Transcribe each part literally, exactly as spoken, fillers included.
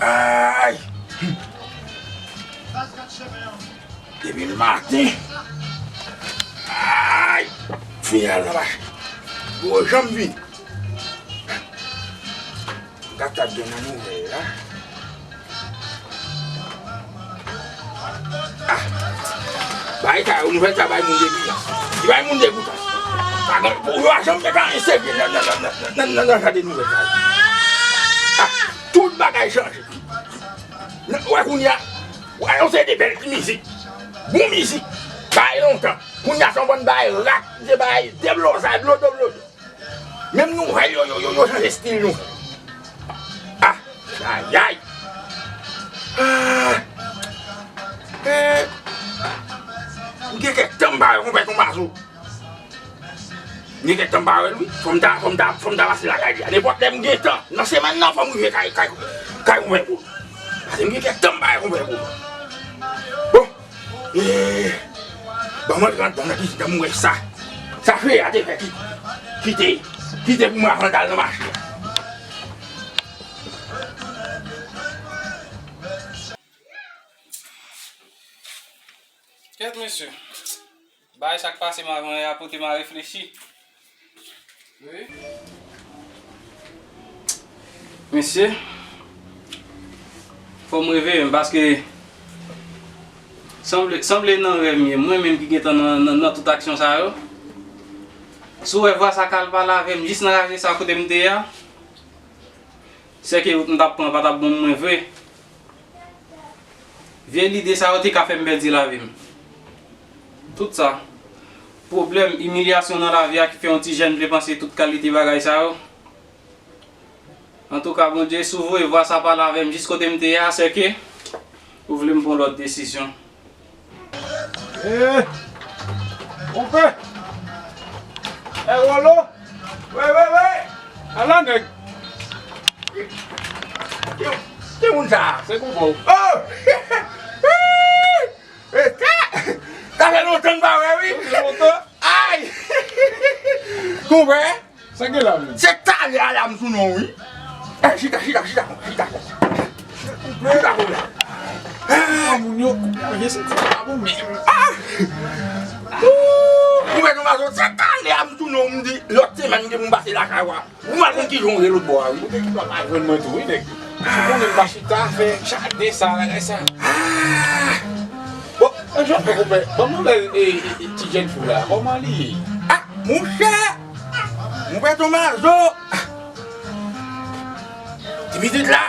Ay! Depi l maten. Ay! Fini al nan mache. Yo janm vini. Gad sa k gen nan nouvèl la. Ah! Bay sa yo, nouvèl sa bay moun degoutans. Li bay moun degoutans. Pa gen, yo pa janm fè anyen serye nan, nan, nan jan de nouvèl sa yo. Ah! Tout bagay chanje. Nan, wè kounye a, wè yon seri de bèl ti mizik. Bon mizik. Bay lontan. Kounye a se yon bann bay rat, se bay deblozay, blodo, blodo. Menm nouvèl yo, yo, yo, yo chanje estil nou. Ah, ayay. Ah. Eh. M gen kèk tan m pa wè konpè Tonbazo. M gen kèk tan m pa wè l, wi. Fò m ta, fò m ta, fò m ta pase lakay li a. Nenpòt lè m gen tan, nan semèn nan, fò m rive kay, kay, kay konpè Tonbazo. Paske m gen kèk tan m pa wè konpè Tonbazo. Bon. Eh, ban mwen rantre nan kizin nan, m wè sa. Sa Feya te fè ki, kite, kite pou mwen avan l t al nan mache a. Kèt, mesye. Bagay sa k pase m avan yè a pote m a reflechi. Wi. Mesye, fò m reveye m paske sanble, sanble nan rèv m ye. Mwen menm ki gentan nan, nan, nan tout aksyon sa yo. Si w wè vwa sa k al pale avè m jis nan raje sa kote m te ye a, sèke wout m t ap pran pa t ap bon pou mwen vre. Vye lide sa yo te ka fè m pèdi lavi m. Tout sa, pwoblèm, imilyasyon nan lavi a ki fè yon ti jèn vle panse tout kalite bagay sa yo. Antouka, Bondye, si w voye vwa sa pale avè m jis kote m te ye a, sèke ou vle m pran lòt desizyon. Eh! Konpè! Eh, Wolo! Wi, wi, wi! Ala nèg! Ki, ki moun sa a? Se konpè w. Oh! Eh, sa, sa fè lontan n pa wè, wi. Sa fè lontan. Ay! Konpè! Sa gen la menm? Se talè a la m sou non, wi. Eh, chita, chita, chita, chita. Chita, konpè. Ah, moun yo, koupe manje santi pa bon menm. Ah! Ooh, konpè Tonbazo, se talè a m sou non, m di lòt semèn m gen pou m pase lakay ou a. Ou mal konn kijan w ye lòt bò a, wi. Ou te gen dwa pa jwenn mwen tou, wi, nèg. Ou konnen m pa chita fè jaden sa, bagay sa. Ah! Bon, e jòf, konpè, ban m nouvèl, e, e, e, ti jèn fi w la, kòman li ye? Ah, monchè! Monchè Tonbazo! Ti pitit la!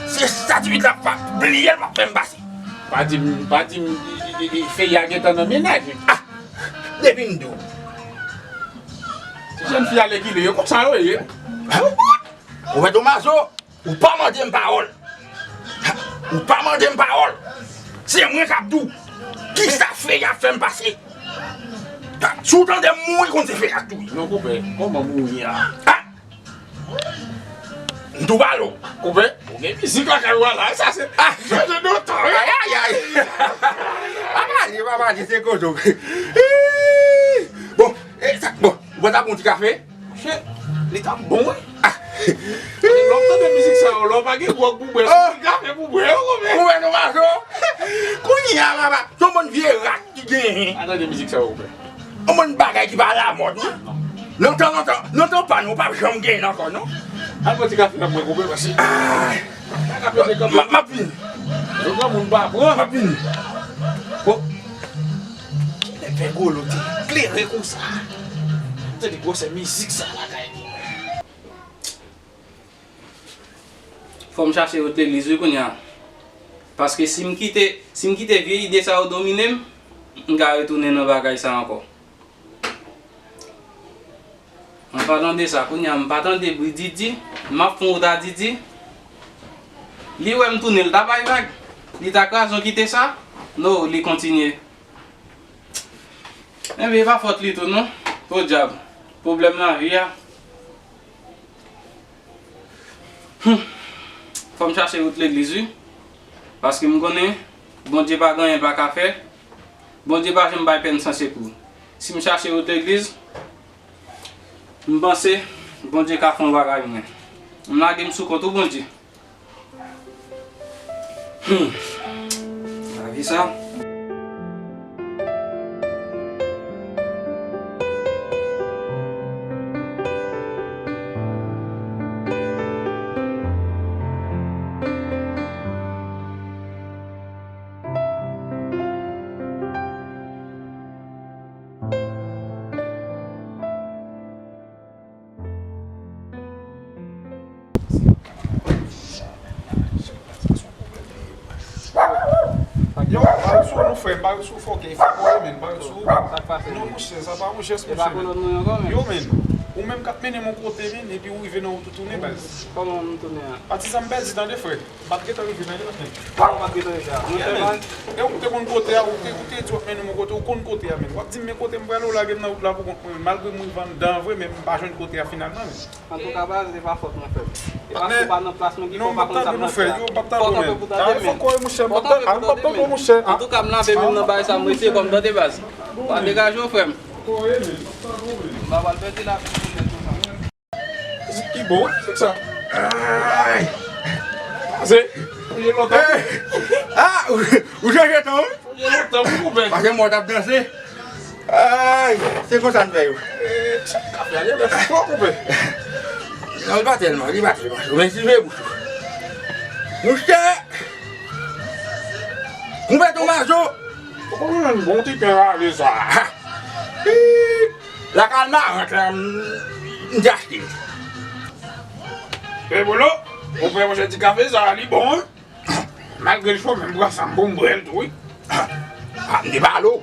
Se sa ti pitit la pa bliye l, pa fè m pase. Pa di m, pa di m, e, e, e, Feya gentan nan mennaj, wi. Ah! Depi m di w. Ti jèn fi a lekile, yo konsa yo ye. Ou wè Tonbazo, ou pa mande m pawòl. Ou pa mande m pawòl. Se mwen k ap di w. Kisa Feya fè m pase? Si w tande m mouri, konn se Feya k touye. Non, konpè, kòman mouri a? Ah! M tou pale w. Konpè, ou gen mizik lakay ou a la, sa se, ah, chanje de tan, wi. Ay, ay, ay. Pa pale, pa pale, se kozo. Bon, e sa, bon, ou pa ta pran yon ti kafe? Monchè, li t ap bon, wi. Ah. Lè w tande mizik sa yo, lè w pa gen gwòg pou bwè, se yon ti kafe pou bwè, wi, konpè. Ou wè non, macho. Kounye a, papa, se yon bann vye rat ki genyen. Pa tande mizik sa yo, konpè. Yon bann bagay ki pa alamòd, wi. Lontan, lontan, lontan pa nou, pa janm genyen ankò, non. Al pran ti kafe nan mwen, konpè, paske. Ah. M ap vini. Yon granmoun pa pran. M ap vini. Bon. Kilè fè Wolo te klere konsa? Tande gwosè mizik sa lakay li. Fò m chache wout legliz wi kounye a. Paske si m kite, si m kite vye ide sa yo domine m, m ka retounen nan bagay sa ankò. An palan de sa, kounye a m pa tande bri Didi, m ap fon wout a Didi. Li wè m tounen, l ta bay vag. Li ta kraze yon kite sa. No, li kontinye. Enben, e pa fòt li tou non. Podyab. Pwoblèm lavi a. Hum. Fò m chache wout legliz wi. Paske m konnen Bondye pa gen anyen l pa ka fè. Bondye pa janm bay pèn san sekou. Si m chache wout legliz, m panse Bondye ka fè yon bagay mwen. M lage m sou kont ou Bondye. Hmm. Lavi sa. Yo, m pa ret sou ou non, frè, m pa ret sou ou, fòkè, fòkè, men, m pa ret sou ou. Sa k pase? Non, monchè, sa pa yon jès, monchè, men. Yo, men, ou menm k ap mennen m yon kote, men, epi ou rive nan wout ou tounen, baz. Kòman m tounen an? Patizan, m pèdi, tande, frè. M pa t gentan rive nan li, men. Kòman w pa t gentan rive a? Monchè, baz. E ou te konn kote a, ou te, ou te di w ap mennen m yon kote, ou konn kote a, men. W ap di m, men kote m prale, ou lage m nan wout la pou kont mwen, men. Malgre m rive anndan an vre, men m pa jwenn kote a finalman, men. Antouka, baz, se pa fòt mwen, frè m. E paske w pa nan plas mwen ki fè w pa konn sa m nan fè a. Fòk w ap tann mwen, men. Fòk w ap tann mwen, monchè. M p ap tann, ah, m p ap tann mwen, monchè. Antouka, m lave men m nan bagay sa, m retire kò m, tande, baz. Pa degaje w, frè m. M pa pral pèdi lavi m, monchè. Mizik ki bon, wi, se sa. Ay! Se, ou ye lontan. Ey! Ah, ou, ou chanje tan, wi. Ou ye lontan, wi, konpè. Paske mwen t ap danse. Ay, se konsa n fè yo. Eh, sa kafe a, li fò, konpè. Non, li pa tèlman, li pa tèlman cho, men si je bouch ou. Monchè! Konpè Tomazo! Ou konn yon bon ti pen rale sa. Ha! Hi! Lakay marant la, m, m te achte l. E bolo, ou fè monchè ti kafe sa, li bon, wi. Malgre l cho, men m pran san m pou m bwè l tou, wi. Ah, m te pale w.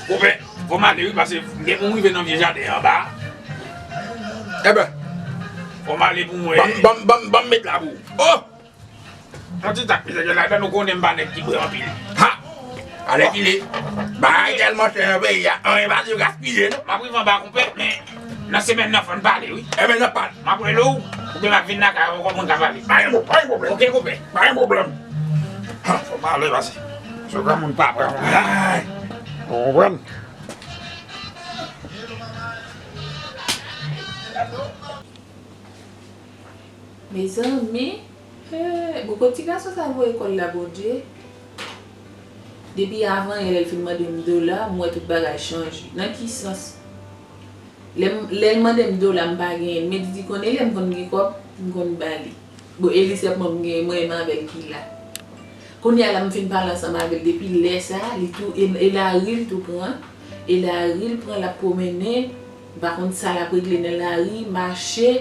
Ou fè, fò m ale, wi, paske gen pou m rive nan vye jaden anba. Enben, fò m ale pou m wè. Ban m, ban m, ban m, ban m met la pou ou. Oh! Yon ti tak misye gen ladan, nou konnen m pa nèg ki bwè anpil. Ha! Alèkile, bagay tèlman chè nan peyi a, anyen pa dwe gaspiye, non. M ap rive anba, konpè, men nan semèn nan, fò n pale, wi. Enben, n ap pale. M ap rele w, oubyen m ap vin lakay ou, konprann, ka pale. Pa gen pwoblèm. Ok, konpè. Pa gen pwoblèm. Ha, fò m ale, pase. Se granmoun pa pran. Ay. Ou konprann? Mezanmi, eh, bon, kot ti gason sa voye kò l la, Bondye? Depi avan yè, lè l fin mande m dola, m wè tout bagay chanje. Nan ki sans? Lè m, lè l mande m dola, m pa genyen l. Men Didi konnen lè m konn gen kòb, m konn ba li. Bon, e li sèlman m genyen, mwen menm avè l ki la. Kounye a la, m fin pale ansanm avè l depi lè sa a, li tou, e, e lari l tou pran, e lari l pran, l ap pwomennen, m pa konn sa l ap regle nan lari, mache,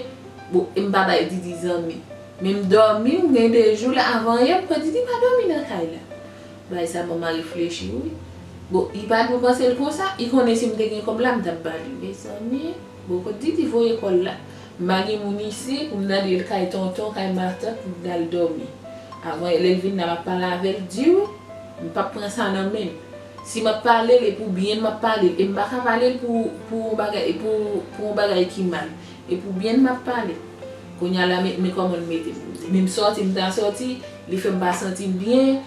bon, e m pa bay Didi zanmi. Men m dòmi, m gen de jou la, avan yè, m kwè Didi pa dòmi nan kay la. Bagay sa ban m a reflechi, wi. Bon, li pa dwe panse l konsa, li konnen si m te gen kòb la, m t ap ba li. Mezanmi, bon, kot Didi voye kò l la? M pa gen moun isi pou m tande l kay tonton, kay matant, pou m t al dòmi. Avan lè l vin la, m ap pale avè l di, wi. M p ap pran sa nan men l. Si m ap pale l, e pou byen m ap pale l. E m pa ka pale l pou, pou yon bagay, pou, pou yon bagay ki mal. E pou byen m ap pale. Kounye a la, men, men kòman l mete m. Men m sòti, m ta sòti, li fè m pa santi m byen.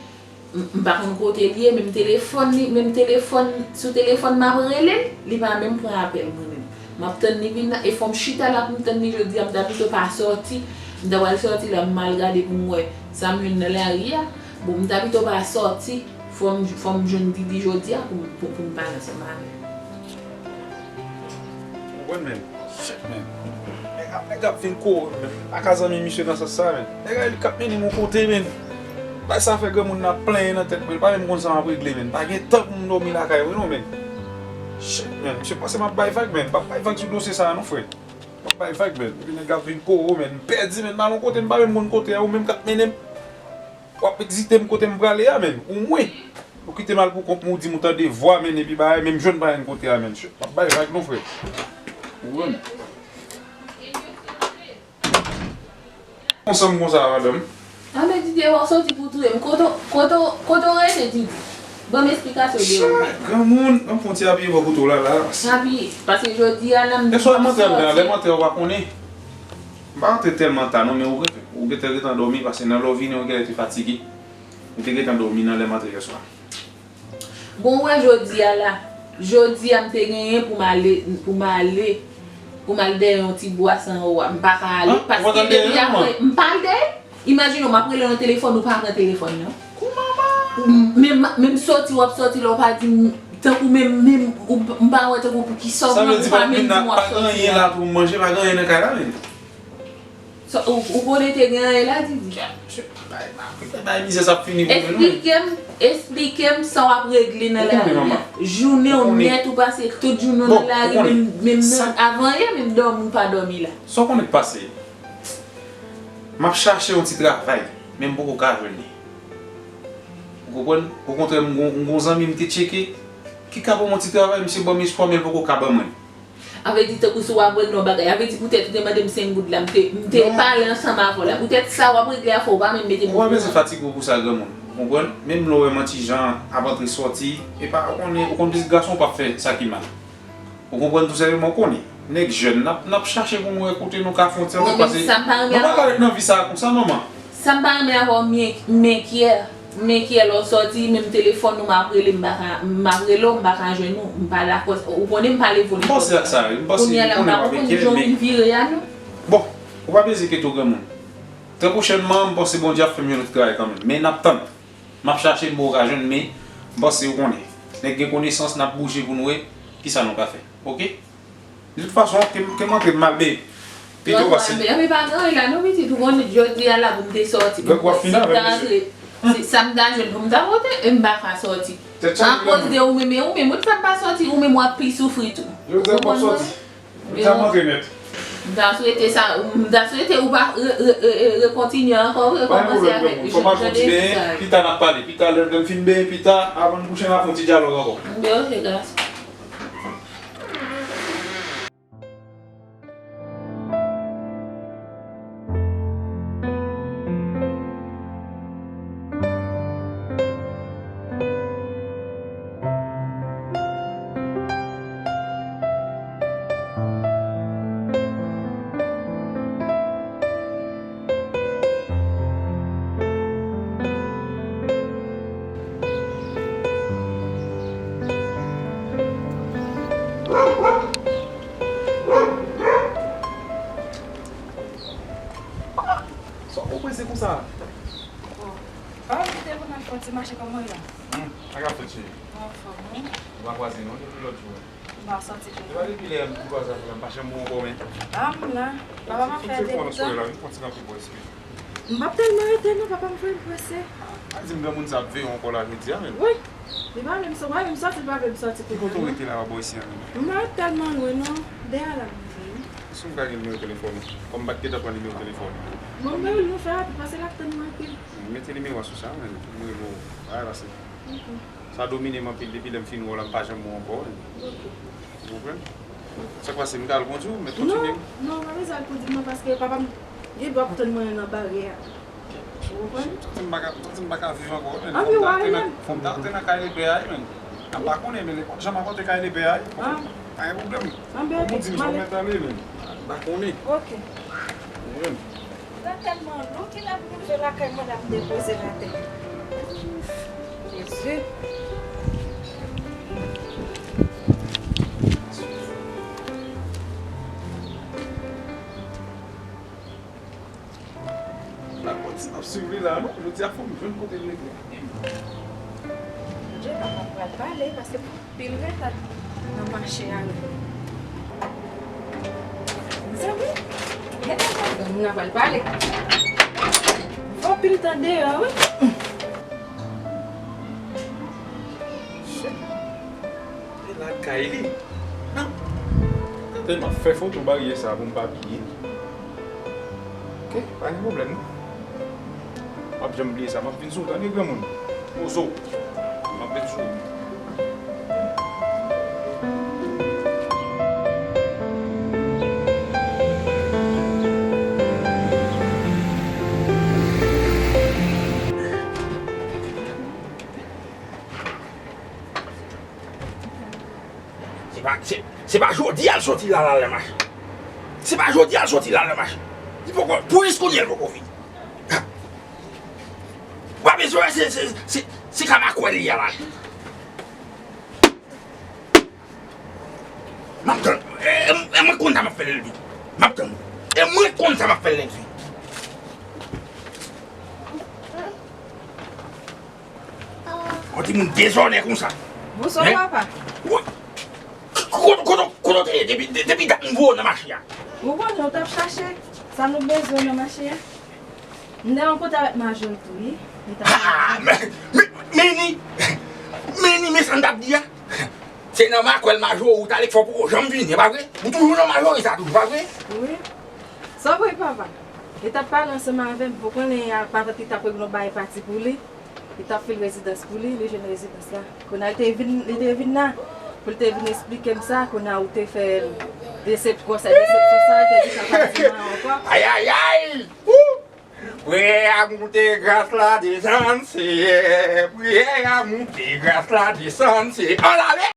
M, m pa konn kote l ye, menm telefòn li, menm telefòn, sou telefòn m ap rele l, li pa menm pran apèl mwen menm. M ap tann li vin la, e fò m chita la pou m tann li jodi a, m ta pito pa sòti, m ta pral sòti la, m mal gade pou m wè sa m jwenn nan lari a. Bon, m ta pito pa sòti, fò m, fò m jwenn Didi jodi a pou m, pou, pou m pale ansanm avè l. Ou konprann, men? Shit, men. Nèg ap, nèg ap vin kore, men. Pa ka zanmi misye nan sans sa, men. Nèg ap, li k ap mennen m yon kote, men. Bay sa fè granmoun nan ap plenyen nan tèt mwen. Li pa menm konn sa m ap regle, men. Pa gen tan pou m dòmi lakay mwen, non, men. Shit, men. Misye panse m ap bay vag, men. M p ap bay vag sou dosye sa a, non, frè. M p ap bay vag, men. Epi nèg ap vin kore, men. M pèdi, men. M al yon kote, m pa menm konn kote a, ou menm k ap mennen m. W ap egzite m kote m prale a, men. Ou mwen. Ou kite m al pou kont mwen, ou di m ou tande vwa, men, epi bagay, men m jwenn pa yon kote a, men. M ap bay vag non, frè. Ou konprann? Konsa m konsa, madanm. A, men, Didi, w ap sòti pou touye m. Kote, kote, kote w rete, Didi? Ban m esplikasyon de ou. Chay, granmoun, ban m fè yon ti apiye bò kote w la, la. Apiye, paske jodi a, la, m... Lè swa mantè, lè mantè, w pa konnen. M pa rantre tèlman ta, non, men ou gentan, ou gentan, gentan dòmi, paske nan lè w vini, ou genlè te fatige. Ou te gentan dòmi nan lè m antre yèswa. Bon, ou wè jodi a la. Jodi a, m te genyen pou m ale, pou m ale, pou m al dèyè yon ti bwa san ou a. M pa ka ale, paske depi apre, m pa al dèyè. Imajine w, m ap rele w nan telefòn, ou pa pran telefòn nan. Menm, menm soti w ap soti la, w pa di m, tankou menm, menm, ou, m pa wè tankou pou kisa w pa menm di m w ap soti la. Sa vle di pa gen anyen la pou m manje, pa gen anyen nan kay la menm. Sa, ou, ou konnen te gen anyen la, Didi? Bay, bay, bay, mizè sa ap fini pou mwen, non? Eksplike m, eksplike m sa w ap regle nan lari a. Jounen w nèt, ou pase tout jounen w nan lari, menm, menm nan, avan yè, menm dòmi w pa dòmi la. Sa w konnen k pase? M ap chache yon ti travay, men m poko ka jwenn li. Ou konprann? Okontrè, m gon, m gon zanmi m te tcheke, ki ka ban mwen ti travay, misye ban m espwa, men l poko ka ban mwen. Sa vle di tankou si w ap regle yon bagay, sa vle di poutèt ou te mande m senk goud la, m te, m te pale ansanm avè w la. Poutèt sa w ap regle a fè w pa menm mete m okontrè. Ou pa bezwen fatige w pou sa, granmoun. Ou konprann? Menm lè w wè m an ti jan ap antre sòti, e pa, ou konnen, ou konn pitit gason w p ap fè sa ki mal. Ou konprann tou senpleman, ou konnen. Nèg jèn, n ap, n ap chache pou nou wè kote nou ka fè yon ti antre pase. Non, men sa m pa renmen avè w. Nou pa ka ret nan vi sa a konsa, manman. Sa m pa renmen avè w, m enk-, m enkyè. M enkyè lè w sòti, menm telefòn ou m ap rele, m pa ka, m ap rele w, m pa ka jwenn ou, m pa dakò. Ou konnen m pa leve w nenpòt lè. M panse ak sa, wi. M panse, ou konnen m ap enkyè, men. Kounye a la, m pa konn jan w vin vire a, non. Bon, ou pa bezwen enkyete w, granmoun. Trè pwochènman, m panse Bondye ap fè m jwenn yon ti travay kanmenm. Men n ap tann. M ap chache, m poko ka jwenn, men m panse ou konnen. Nèg gen konesans, n ap bouje pou n wè kisa nou ka fè. Oke? De tout fason, ke m, ke m antre, m al beye. Pito pase. Antre, antre, pa gen anyen la, non, pitit. Ou konnen, jodi a la, pou m te sòti, pou m te, si m ta antre, si sa m ta jwenn pou m ta pote, e m pa ka sòti. Akoz de ou menm, e ou menm, wi, sa m pa sòti, ou menm w ap pi soufri tou. Jodi a, m p ap sòti. Ou konprann mwen? Ou ta montre nèt. M ta swete sa, m ta swete ou pa re, re, re, re, rekontinye ankò, rekòmanse avèk jan de vi sa yo. Pa gen pwoblèm, granmoun. Fò m al fon ti benyen, pita n ap pale, pita lè m fin benyen, pita, avan n kouche, n a fè yon ti dyalòg ankò. Byen, oke, gason. Sa w prese konsa? Bon. Pa kite pou n al fè yon ti mache, kòman w ye la? Hmm, sa k ap fèt, cheri? Mwen anfòm, wi. Ou pa kwaze non depi lòt jou a. M pa sòti deja. Se pa depi lè m kwaze avè w la, m pa janm wè w ankò, men. A, m la. Papa m ap fè depi tan. Kite fon nan solèy la, vin fè yon ti kanpe bò, eskize. M p ap tèlman rete non, papa m voye m prese. Pa di m granmoun sa ap veye w ankò la jodi a menm. Wi. Li pa vle m sò-, pa vle m sòti, li pa vle m sòti. Ki kote w rete la, pa bò isi a menm? M pa ret tèlman lwen non. Dèyè la m vini. Si m ka gen nimewo telefòn ou? Kòm m pa t gentan pran nimewo telefòn ou. Bon, m rele nou fè rapid, paske l ap tann mwen anpil. Mete nimewo a sou sa, men, pou m rele w. Bagay pase. Ok. Sa domine m anpil depi lè m fin wè w la, m pa janm wè w ankò, men. Ok. Ou konprann? Sa k pase, m ka al kondi w, men kontinye. Non, non, w pa bezwen al kondi m non, paske papa m gen dwa ap tann mwen nan baryè a. Ou konprann? Santi m pa ka, santi m pa ka viv ankò, men. Anpi w ale menm. Fò m ta antre nan kay lepè a, wi, men. M pa konnen, men nenpòt jan m ap antre kay lepè a, wi. Ah. Pa gen pwoblèm. Anben, ok, m ale. Kòman w di m sa w mèt ale, men? M pa konnen. Ok. Ou konprann? Sa tèlman lou, kilè pou m rive lakay mwen la m depoze l atè? Jezi. La kontinye ap swiv li la, non? Jodi a fò m jwenn kote l rete. Jodi a papa m pral pale, paske pil reta nan mache a wi. Mezanmi, gade sa granmoun nan pral pale. Fè anpil tan deyò wi. Shit. E lakay li. Nan. Tèlman fè foto baryè sa pou m pa bliye. Ok, pa gen pwoblèm non. M ap janm bliye sa, m ap vin sou ou, tande granmoun? Poze w. M ap vin sou ou. Se pa, se, se pa jodi a l soti la, l al nan mache. Se pa jodi a l soti la, l al nan mache. Li poko, pou jiskounye a l poko vini. Ou pa bezwen wè, se, se, se, se kamakwè li ye la. M ap tann. E, e, e mwen konn sa m ap fè l vini. M ap tann. E mwen konn sa m ap fè l vini. Pa Yon timoun dezònè konsa. Bonswa, papa. Kote w te ye depi dat m voye w nan mache a? Ou konnen, ou t ap chache sa nou bezwen nan mache a. M te rankontre avèk Majori tou, wi. Li t ap. Meni! Meni, men sa m t ap di a. Se nan makwèl Majori ou t ale k fè w poko janm vini, e pa vre? Ou toujou nan Majori sa toujou, pa vre? Wi. Sa vre, papa. Li t ap pale ansanm avè m, ou konnen a, patant li t ap regle yon bagay pati pou li. Li t ap fè l rezidans pou li, li jwenn rezidans la. Kounye a li te vin, li te vin la pou l te vin eksplike m sa, kounye a ou te fè l desep-, gwosè desepsyon sa, li te di sa pa di mwen ankò. Ayayay! Priyè a moute, gras la desann, Seyè. Priyè a moute, gras la desann, Seyè. Ann ale!